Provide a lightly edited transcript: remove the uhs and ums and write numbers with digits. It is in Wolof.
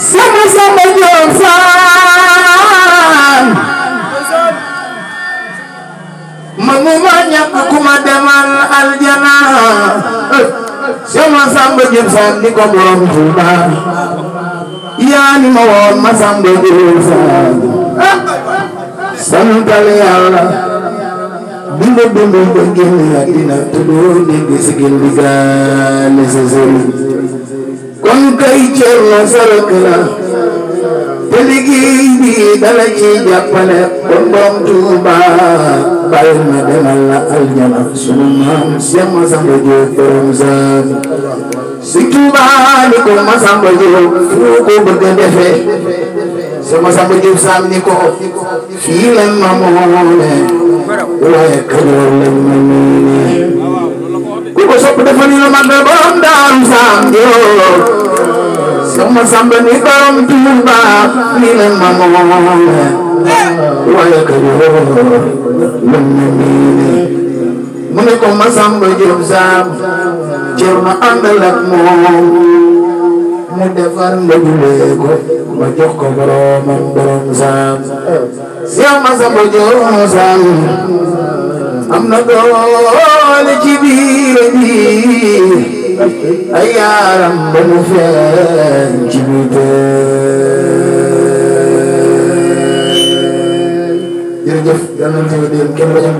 sama sama Diop Fall manuma ñàkk ku ma demal aljana sama Samba Diop Fall di ko borom Touba yaa ni ma woon ma Samba Diop Fall santal Yàlla bindu bindu ba génn àddina tuddoo dégg sigil bi gaale sa sëriñ kon kay Cerno sarak la te liggéey bi dala ci jàppale kon borom Touba bàyyil ma demal la aljana sunu maam Seex Masamba Diop borom Saam si Touba ni ko Masamba Diop foo ko bëgg a defee Seex Masamba Diop Saam ni ko fii lañ ma moome waaye Kajoor lañ ma miine ku ko sopp dafa ni la mag borom Daaru Saam Diop Seex Masamba ni borom Touba fii lañ ma moome waaye Kajoor lañ ma miine mu ne ko Masamba Diop Saam Cerno àndal ak moom mu defar ndëgulee ko ma jox ko boromam borom Saam Seex Masamba Diop Saam am na doole ci biir ay yaaram ba mu feeñ ci biir jërëjëf yàlla na